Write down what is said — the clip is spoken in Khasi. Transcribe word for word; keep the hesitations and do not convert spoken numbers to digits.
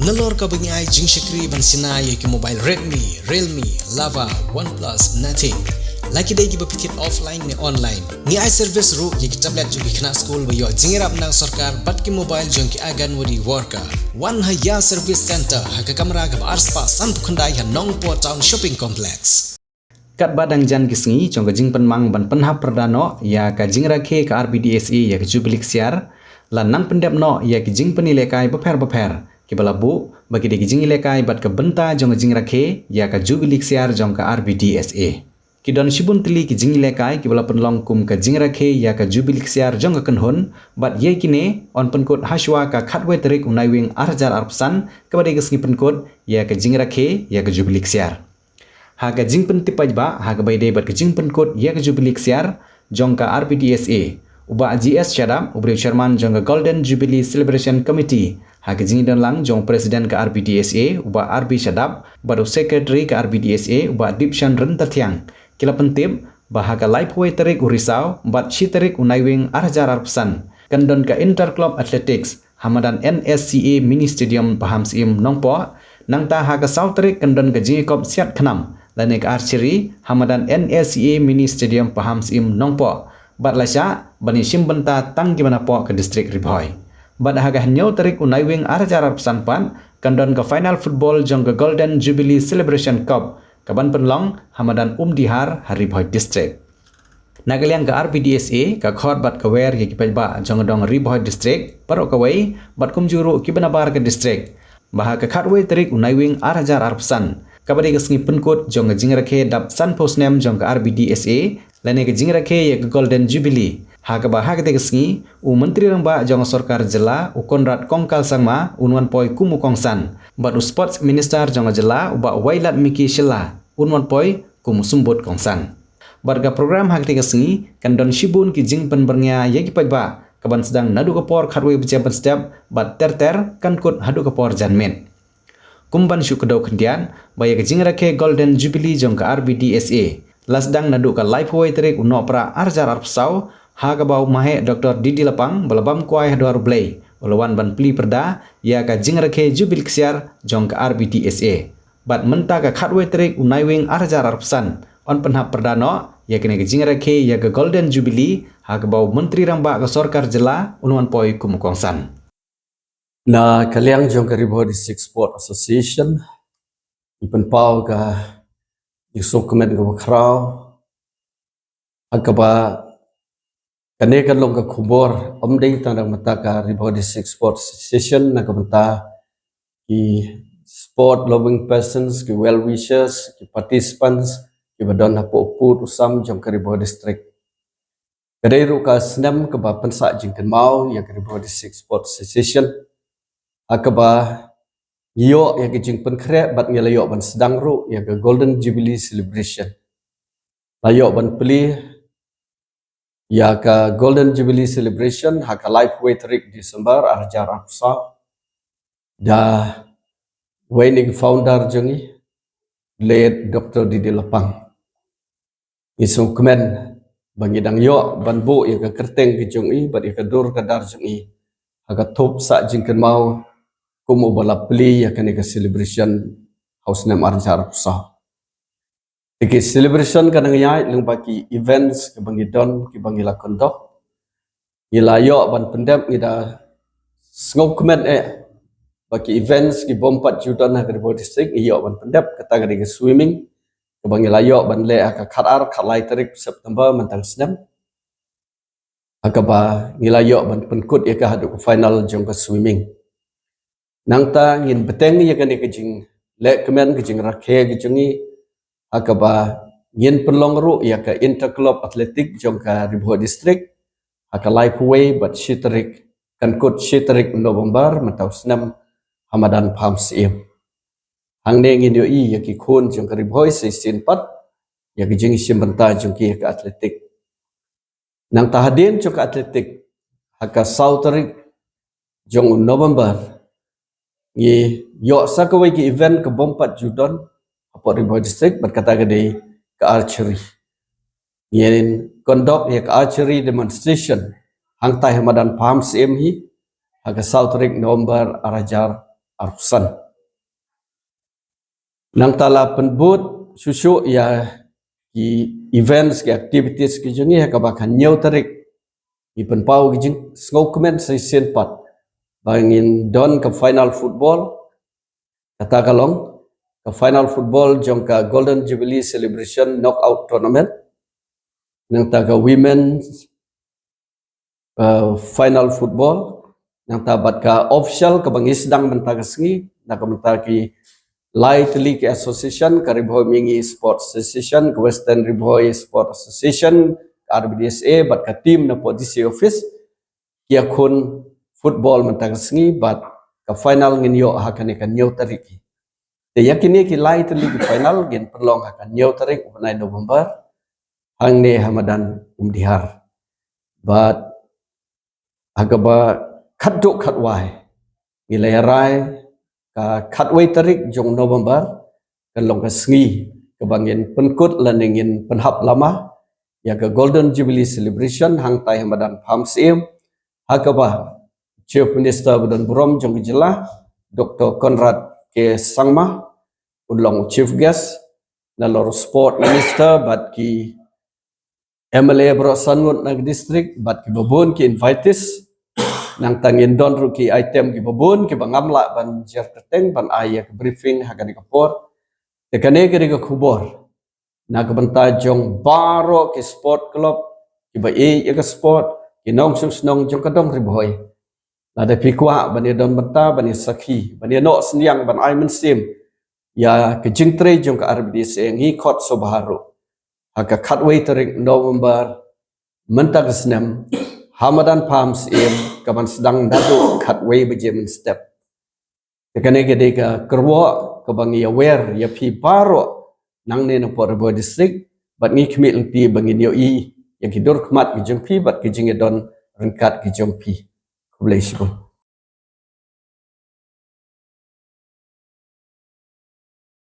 Nalor kaba ngi ai jingshakri ban shna ïa ki mobile Redmi, Realme, Lava, OnePlus, Nothing. La ki dei kiba phi thied offline ne online. Ngi ai service ruh ïa ki tablet jong ki khynnah skul ba ïoh jingïarap na sorkar bad ki mobile jong ki Anganwadi worker. Wan ha Ïa Service Center ha ka kamra kaba arspah sanphew khyndai ha Nongpoh Town Shopping Complex. Katba dang jan ki sngi jong ka jingpynmang ban pynhap pyrda noh ïa ka jingrakhe ka R B D S A ïa ka Jubili Ksiar, la nang pyndep noh ïa ki jingpynïalehkai bapher bapher kiba la buh ba ki dei ki jingïalehkai bad ka bynta jong ka jingrakhe ïa ka Jubili Ksiar jong ka R B D S A. Ki don shibun tylli ki jingïalehkai kiba la pynlong kum ka jingrakhe ïa ka Jubili Ksiar jong ka kynhun, bad ïa kine yn pynkut hashwa ka khatwei tarik u Naiwieng ar hajar arphew san, kaba dei ka sngi pynkut ïa ka jingrakhe ïa ka Jubili Ksiar. Ha ka jingpyntip paidbah ha kaba ïadei bad ka jingpynkut ïa ka Jubili Ksiar jong ka R B D S A, u Bah G S Shadap, u briew chairman jong ka Golden Jubilee Celebration Committee, ha ka jingdon lang jong u president ka R B D S A, u Bah R B Shadap, bad u secretary ka R B D S A, u Bah Dipshan Ryntathiang, ki la pyntip ba ha ka laiphew wei tarik u Risaw bad shi tarik u Naiwieng ar hajar arphew san, kan don ka Inter Club Athletics ha madan N S C A Mini Stadium, Pahamsyiem, Nongpoh. Nangta ha ka saw tarik kan don ka jingïakop siat khnam lane ka archery ha madan N S C A Mini Stadium, Pahamsyiem, Nongpoh. Bad la shah ban ïashim bynta tang kiba napoh ka district Ri Bhoi. Bad ha ka hynñiew tarik u Naiwieng ar hajar arphew san pat kan don ka final football jong ka Golden Jubilee Celebration Cup kaban pynlong ha madan Umdihar ha Ri Bhoi District. Na ka liang ka R B D S A ka khot bad ka wer ïa ki paidbah jong ka dong Ri Bhoi District baroh kawei bad kumjuh ruh kiba nabar ka district ba ha ka khatwei tarik u Naiwieng ar hajar arphew san, kaba dei ka sngi pynkut jong ka jingrakhe dap sanphew snem jong ka R B D S A lane ka jingrakhe ïa ka Golden Jubilee, ha kaba ha katei ka sngi u Myntri Rangbah jong ka Sorkar Jylla, u Conrad Kongkal Sangma, un wan poi kum u kongsan, bad u Sports Minister jong ka jylla, u Bah Wailadmiki Shylla, un wan poi kum u symbud kongsan. Bad ka program ha katei ka sngi kan don shibun ki jingpynbyrngia ïa ki paidbah kaban sdang naduh ka por khatwei baje mynstep bad ter ter kan kut haduh ka por janmiet. Kum ban shu kdew khyndiat ba ïa ka jingrakhe Golden Jubilee jong ka R B D S A la sdang naduh ka laiphew wei tarik u Nohprah ar hajar arphew saw, ha kaba u Maheh Doctor D D Lapang ba la bam kwai ha dwar U Blei u la wan ban plie pyrda ïa ka jingrakhe Jubilee Ksiar jong ka R B D S A. Bad mynta ka khatwei tarik u Naiwieng ar hajar arphew san yn pynhap pyrda noh ïa kane ka jingrakhe ïa ka Golden Jubilee, ha kaba u Myntri Rangbah ka Sorkar Jylla un wan poi kum u kongsan. Na ka liang jong ka Ri Bhoi District Sport Association, ngi pynpaw ka jingsngewkmen kaba khraw ha kaba kane kan long ka khubor ym dei tang na ka bynta ka Ri Bhoi District Sport Association, na ka bynta ki sport loving persons, ki well wishers, ki participants kiba don hapoh u pud u sam jong ka Ri Bhoi District. Ka dei ruh ka snem kaba pynsah jingkynmaw ïa ka Ri Bhoi District Sport Association, ha kaba ngi ïoh ïa ka jingpynkhreh bad ngi la ïoh ban sdang ruh ïa ka Golden Jubilee Celebration. La ïoh ban plie ïa ka Golden Jubilee Celebration ha ka laiphew wei tarik December ar hajar arphew saw da uwei na ki founder jong ngi, late Doctor D D Lapang. Ngi sngewkmen ba ngi dang ïoh ban buh ïa ka kyrteng ka jong i bad ïa ka dur ka dar jong i ha ka thup sah jingkynmaw kum uba la plie ïa kane ka celebration ha u snem ar hajar arphew saw. Te ki celebration ka dang ïaid lyngba ki events kiba ngi don, kiba ngi la conduct. Ngi la ïoh ban pyndep, ngi da sngewkmen eh ba ki events ki bym pat ju don ha ka Ri Bhoi District ngi ïoh ban pyndep, kata ka dei ka swimming kaba ngi la ïoh ban leh ha ka khatar khatlai tarik September mynta ka snem, ha kaba ngi la ïoh ban pynkut ïa ka haduh ka final jong ka swimming. Nangta ngin bteng ïa kane ka jingleh kmen, ka jingrakhe ka jong ngi, ha kaba ngin pynlong ruh ïa ka Inter Club Athletic jong ka Ri Bhoi District ha ka laiphew wei bad shi tarik, kan kut shi tarik November mynta u snem ha madan Pahamsyiem. Hangne ngin ïohi ïa ki khun jong ka Ri Bhoi sa shisien pat ïa ka jingshim bynta jong ki ha ka athletic. Nangta hadien jong ka athletic, ha ka saw tarik jong u November, ngi ïoh sa kawei ka event ka bym pat ju don hapoh Ri Bhoi District, bad kata ka dei ka archery. Ngin conduct ïa ka archery demonstration hangtai ha madan Pahamsyiem hi ha ka saw tarik November ar hajar arphew san. Nangta la pynbud shuh shuh ïa ki events, ki activities ki jong ngi ha kaba ka hynñiew tarik ngi pynpaw ki jingsngewkmen shisien pat ba ngin don ka final football. Kata ka long ka final football jong ka Golden Jubilee Celebration Knockout Tournament. Nangta ka women's uh, final football. Nangta bad ka official kaba ngi sdang mynta ka sngi na ka bynta ki lai tylli ki association, ka Ri Bhoi Mihngi Sports Association, ka Western Ri Bhoi Sports Association, ka R B D S A bad ka team na po D C office. Ki ïakhun football mynta ka sngi bad ka final ngin ïoh ha kane ka hynñiew tarik. Te ïa kine ki lai tylli ki final ngin pynlong ha ka hynñiew tarik u bnai November hangne ha madan Umdihar. Bad ha kaba khatduh khatwai ngi la ïarai ka khatwei tarik jong November kan long ka sngi kaba ngin pynkut lane ngin pynhap lama ïa ka Golden Jubilee Celebration hangtai ha madan Pahamsyiem, ha kaba Chief Minister ba don burom jong ka jylla, Doctor Conrad K Sangma, un long Chief Guest, nalor Sport Minister bad ki M L A baroh san ngut na ka district bad kiba bun ki invitees. Nangta ngin don ruh ki item kiba bun kiba ngam lah ban jer kyrteng ban ai ïa ka briefing ha kane ka por. Te kane ka dei ka khubor na ka bynta jong baroh ki sport club, kiba ïeit ïa ka sport, ki nongshong shnong jong ka dong Ri Bhoi. Lada phi kwah ban ïa don bynta, ban ïa sakhi, ban ïa noh synñiang, ban ai mynsiem ïa ka jingtrei jong ka R B D S A, ngi khot sngewbha ruh ha ka khatwei tarik November mynta ka snem ha madan Pahamsyiem, kaban sdang naduh khatwei baje mynstep. Te kane ka dei ka kyrwoh kaba ngi ïawer ïa phi baroh nangne na Port Riboi District, bad ngi khmih lynti ba ngin ïohi ïa ki dur khmat ki jong phi bad ki jingïadon ryngkat ki jong phi. Khublei shibun.